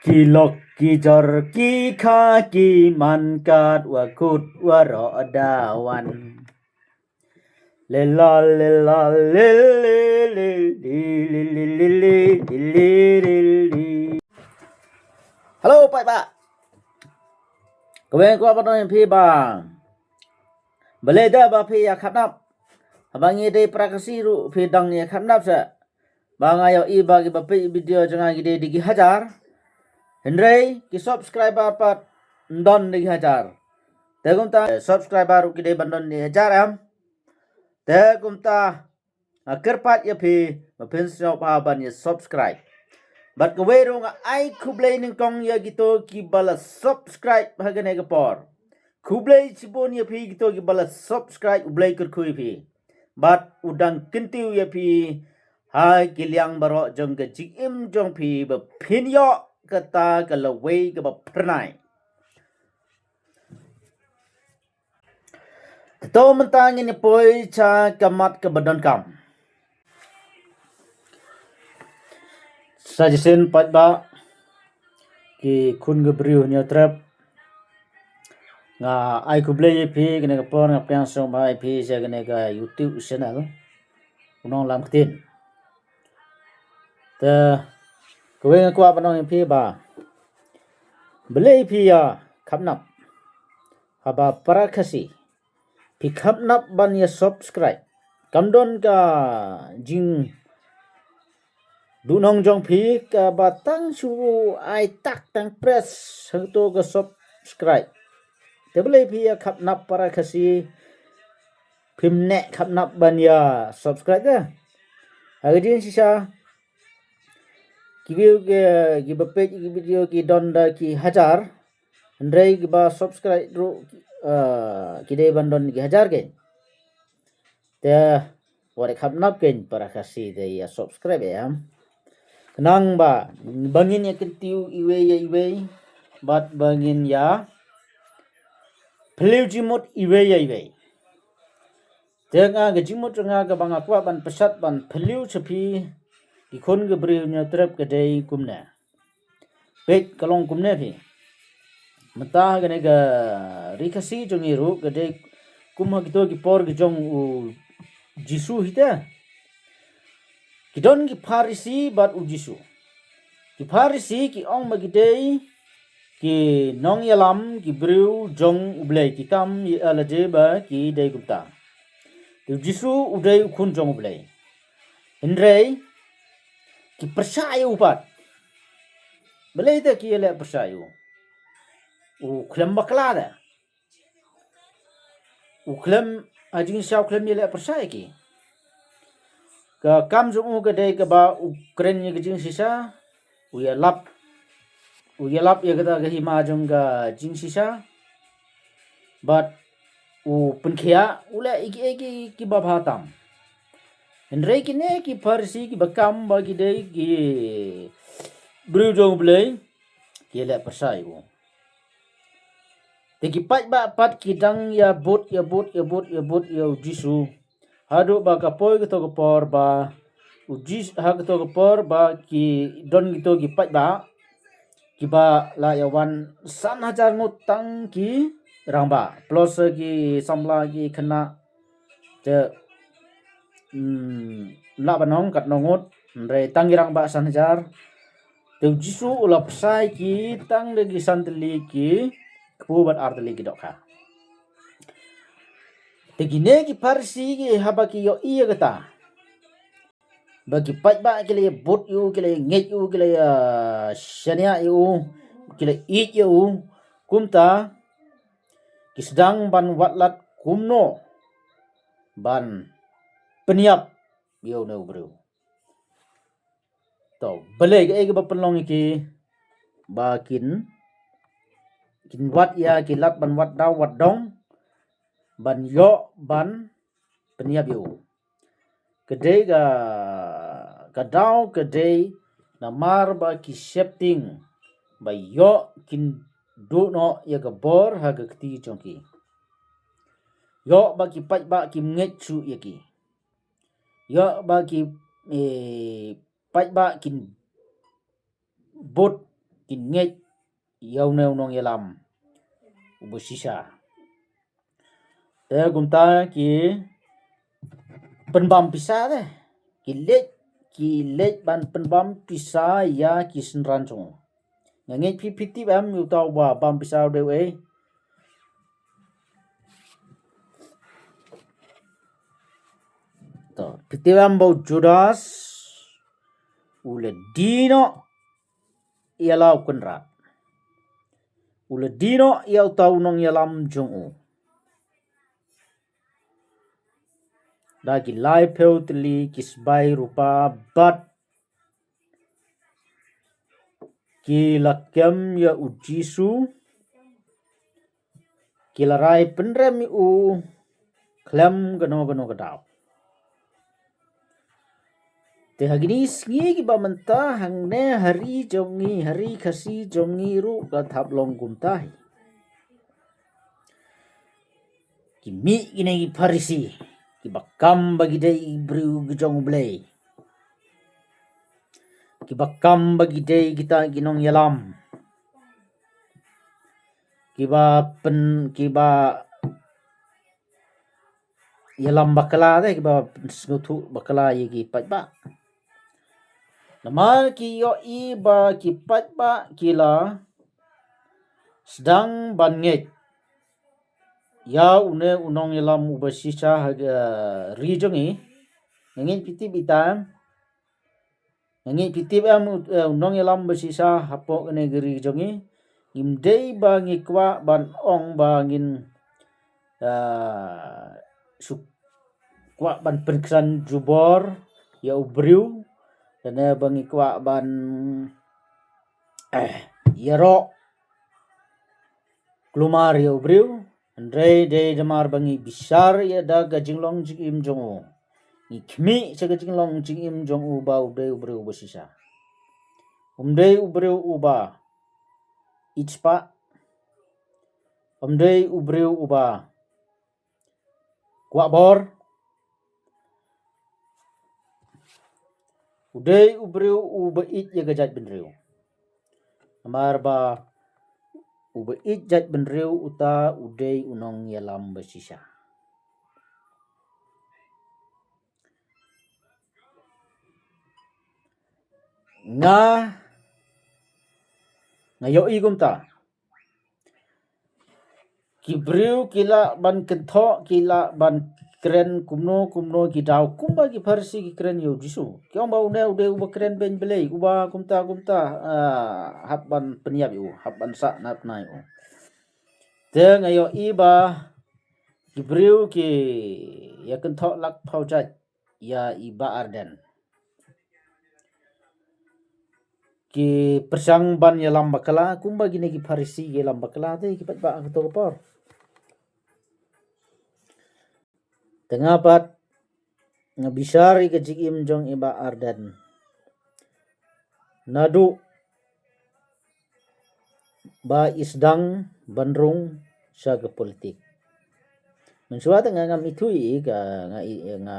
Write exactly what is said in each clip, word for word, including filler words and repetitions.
Ki lok ki jor ki kha ki man kat wa kut wa ro da wan. Le la le la le le le le le le le le le le. Hello, paidbah. Kawei nga kwah ban ong ïa phi ba balei da ba phi ïa khapnap. Haba ngi dei para Khasi ruh phi dang ïa khapnap sa. Ba nga ïohi ba ki ba peit video jong nga ki dei da ki hajar. Hynrei ki subscriber pat ym don da ki hajar. Te kumta subscriber ruh ki dei ban don da ki hajar em. Te kumta nga kyrpad ïa phi ba phin sngewbha ban ïa subscribe. Bad kawei ruh nga ai khublei nyngkong ïa kito ki ba la subscribe ha kane ka por. Khublei chibun ïa phi kito ki ba la subscribe, U Blei kyrkhu ïa phi. Bad u dang kyntiew ïa phi ha ki liang baroh jong ka jingim jong phi ba phin ïoh kata ka lawei ka ba phyrnai. Te to mynta ngin ïa poi cha ka mat ka ba donkam. Sa shisien paidbah ki khun ka briew Hynñiewtrep. Nga ai khublei ïa phi kane ka por nga pdiang sngewbha ïa phi sha kane ka YouTube channel. U Nonglam Ktien. Te kawei nga kwah ban ong ïa phi ba balei phi ïa khapnap. Haba para Khasi phi khapnap ban ïa subscribe. Kam don ka jingduhnong jong phi kaba tang shu ai tak tang press hangto ka subscribe. Te balei phi ïa khapnap para Khasi phim neh khapnap ban ïa subscribe da. Ha ka jingshisha ki view ki, ki ba peit ki video ki don da ki hajar. Hynrei ki ba subscribe ruh, eh, ki dei ban don ki hajar kein. Te wat khapnap kein para Khasi te ïa subscribe ïa. Khnang ba ba ngin ïa kyntiew iwei ïa iwei bad ba ngin ïa phylliew jingmut iwei ïa iwei. Te nga ka jingmut jong nga kaba nga kwah ban pynsat ban phylliew cha phi ki khun ka briew Hynñiewtrep ka dei kumne. Peit ka long kumne phi. Mynta kane ka ri Khasi jong ngi ruh ka dei kum ha kito ki por ki jong u Jisu hi te. Ki don ki Pharisi bad u Jisu. Ki Pharisi ki ong ba ki dei ki nongïalam ki briew jong U Blei ki kam ïa lade ba ki dei kumta. Te u Jisu u dei u khun jong U Blei. Hynrei ki pyrshah ïa u pat. Balei te ki ïaleh pyrshah ïa u? U khlem bakla te. U khlem, ha jingshisha u khlem ïaleh pyrshah ïa ki. Ka kam jong u ka dei kaba u kren ïa ka jingshisha, u ïalap, u ïalap ïa kata ka hima jong ka jingshisha. Bad u pynkhiah, u leh ïa ki, ïa ki, kiba bha tam. Hynrei kine ki Pharisi kiba kam ba ki dei ki briew jong U Blei, ki ïaleh pyrshah ïa u. Te ki paidbah pat ki dang ïa bud, ïa bud, ïa bud, ïa bud ïa u Jisu. Haduh ba ka poi kato ka por ba u Jis-, ha kato ka por ba ki don kito ki paidbah kiba la ïa wan san hajar ngut tang ki rangbah. Plus ki samla ki khynnah. Te, mm, lah ban ong katno ngut, hynrei tang ki rangbah san hajar. Te u Jisu u la pynshai ki tang da ki san tylli ki kpu bad ar tylli ki dohkha. Te kine ki Pharisi ki haba ki ïohi ïa kata. Ba ki paidbah ki la ïa bud ïa u, ki la ïa ngeit ïa u, ki la ïa shaniah ïa u, ki la ïeit ïa u. Kumta ki sdang ban wad lad kumno ban pynïap ïa une u briew. To, balei kaei kaba pynlong ïa ki ba kin, kin wad ïa ki lad ban wad daw wad dong ban ïoh ban pynïap ïa u. Ka dei ka, ka daw ka dei namar ba ki sheptieng ba ïoh kin duh noh ïa ka bor ha ka kti jong ki. Ïoh ba ki paidbah kim ngeit shuh ïa ki. Ïoh ba ki, eh, paidbah kin bud kin ngeit ïa une u nongïalam uba shisha. Te kumta ki pynbam pisa te. Ki leit, ki leit ban pynbam pisa ïa ki synran jong u. Nga ngeit phi, phi tip em ïa uta uba bam pisa u dei uei? To, phi tip em ba u Judas u la die noh ïa la u Kynrad. U la die noh ïa uta u nongïalam jong u da ki laiphew tylli ki sbai rupa bad ki la kem ïa u Jisu, ki la rai pynrem ïa u khlem kano kano ka daw. Te ha kine ki sngi kiba mynta hangne ha ri jong ngi, ha ri Khasi jong ngi ruh ka thap long kumta hi. Ki mih kine ki Pharisi kiba kam ba ki dei ki briew ki jong U Blei, kiba kam ba ki dei kita ki nongïalam, kiba pyn, kiba ïalam bakla te, kiba pynsngewthuh bakla ïa ki paidbah. Namar ki ïohi ba ki paidbah ki la sdang ban ngeit ïa une u nongïalam uba shisha ha ka ri jong ngi. Nga ngeit phi tip ita em, nga ngeit phi tip em, u, eh, u nongïalam ba shisha hapoh kane ka ri jong ngi. Ngim dei ba ngi kwah ban ong ba ngin, ah, shu kwah ban pynkhlaiñ jubor ïa u briew, lane ba ngi kwah ban, eh, ïaroh kulmar ïa u briew. Hynrei dei namar ba ngi bishar ïa da ka jinglong jingim jong u, ngi khmih sha ka jinglong jingim jong u ba u dei u briew uba shisha. Um dei u briew uba ïeit spah. Um dei u briew uba kwah bor. U dei u briew uba ïeit ïa ka jaitbynriew. Namar ba uba ïeit jaitbynriew uta u dei u nongïalam ba shisha. Nga, nga ïohi kumta. Ki briew ki lah ban kynthoh, ki lah ban kren kumno kumno ki daw, kumba ki Pharisi ki kren ïa u Jisu. Ki ong ba une u dei uba kren beiñ Blei, uba kumta kumta, ah, hap ban pynïap ïa u, hap ban sah na pnai u. Te nga ïohi ba ki briew ki ïa kynthoh lak phaw jait ïa i Bah Ardent. Ki pyrshang ban ïalam bakla kumba kine ki Pharisi ki ïalam bakla te ki paidbah ha kato ka por. Te nga pat nga bishar ïa ka jingim jong i Bah Ardent. Naduh ba i sdang ban rung sha ka politik. Mynshuwa te nga ngam ithuh ïa i, ka nga i, nga,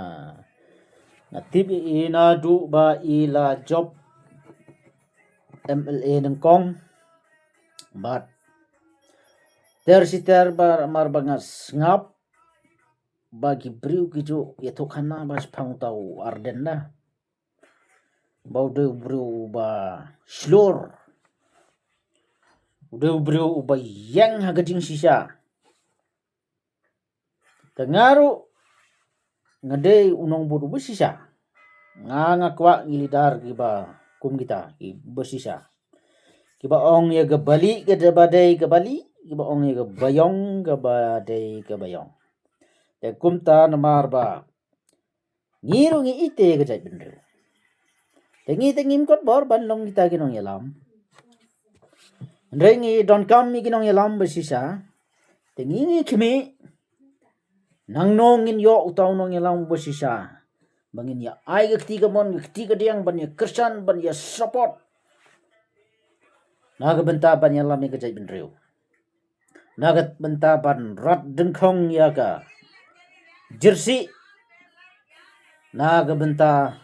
nga tip ïa i naduh ba i la jop M L A nyngkong. Bad ter shi ter ba mar ba nga sngap ba ki briew ki ju ïathuh khana ba shaphang uta u Ardent na. Ba u dei u briew uba shlur. U dei u briew uba ïeng ha ka jingshisha. Te nga ruh nga dei u nongbud uba shisha. Nga, nga kwah ngi leader kiba kum kita, kiba shisha. Kiba ong ïa kaba lieh kaba dei kaba lieh, kiba ong ïa kaba ïong kaba dei kaba ïong. Te kumta namar ba ngi ruh ngi ïeit ïa ka jaitbynriew. Te ngi te ngim kot bor ban long kita ki nongïalam. Hynrei ngi donkam ïa ki nongïalam ba shisha. Te ngi ngi khmih. Nangno ngin ïoh uta u nongïalam ba shisha. Ba ngin ïa ai ka kti kamon, ka kti kadiang, ban ïa kyrshan, ban ïa support. Na ka bynta ban ïalam ïa ka jaitbynriew. Na ka bynta ban rat dyngkhong ïa ka jersey. Na ka bynta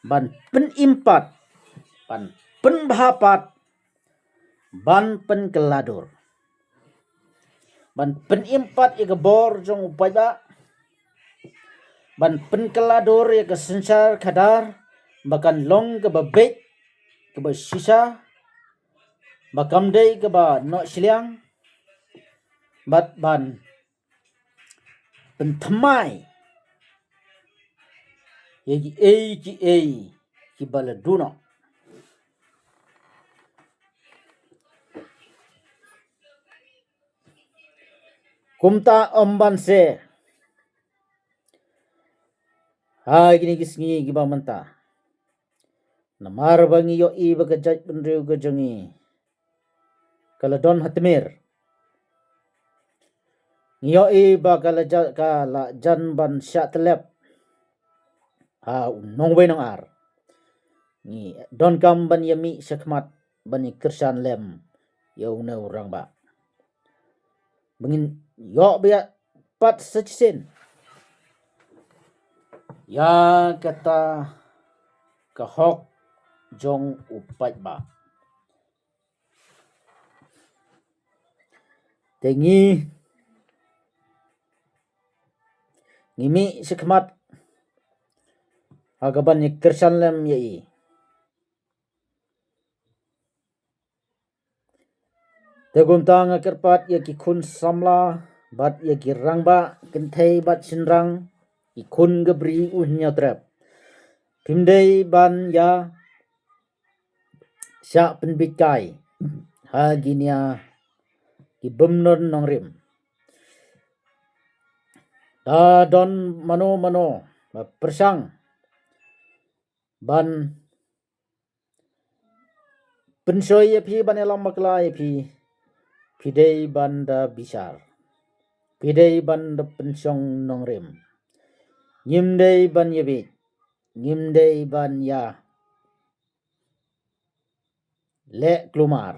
ban pynim pat, ban pynbha pat ban pynkylla dur, ban pynim pat ïa ka bor jong u paidbah, ban pynkylla dur ïa ka synshar khadar ba kan long kaba beit, kaba shisha, ba kam dei kaba noh shiliang, bad ban pynthymmai ïa kiei kiei kiba la duh noh. Kumta ym ban seh ha kine ki sngi kiba mynta, namar ba ngi ïohi ba ka jaitbynriew ka jong ngi ka la don ha tmier. Ngi ïohi ba ka la ja-, ka la jan ban shah tyllep ha u nongwei nongar. Ngi donkam ban ïa mih shakhmat ban ïa kyrshan lem ïa une u rangbah. Ba ngin ïoh biang pat sa shisien ïa kata ka hok jong u paidbah. Te ngi, ngi mih shakhmat ha kaban ïa kyrshan lem ïa i. Te kumta nga kyrpad ïa ki khun samla bad ïa ki rangbah kynthei bad shynrang, ki khun ka Bri U Hynñiewtrep, phim dei ban ïa shah pynbeit kai ha kine ki bym don nongrim. Da don mano mano ba pyrshang ban pynshoi ïa phi, ban ïalam bakla ïa phi, phi dei ban da bishar, phi dei ban da pynshong nongrim. Ngim dei ban ïa beit, ngim dei ban ïa leh klumar.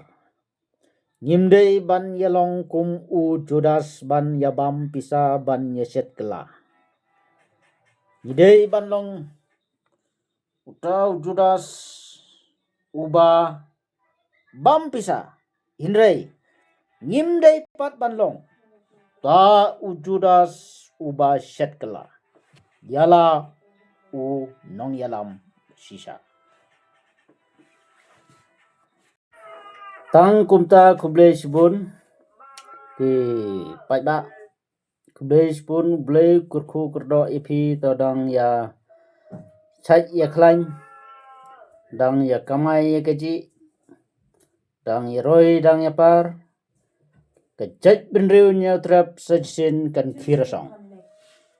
Ngim dei ban ïa long kum u Judas ban ïa bam pisa ban ïa shet kylla. Ngi dei ban long uta u Judas uba bam pisa, hynrei ngim dei pat ban long uta u Judas uba shet kylla ïa la u nongïalam shisha. Tang kumta, khublei shibun ki paidbah. Khublei shibun, Blei kyrkhu kyrdoh ïa phi, to dang ïa shait ïa khlaiñ, dang ïa kamai ïa kajih, dang ïa roi dang ïa par. Ka jaitbynriew Hynñiewtrep sa shisien kan khie rasong.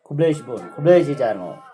Khublei shibun, khublei shihajar nguh.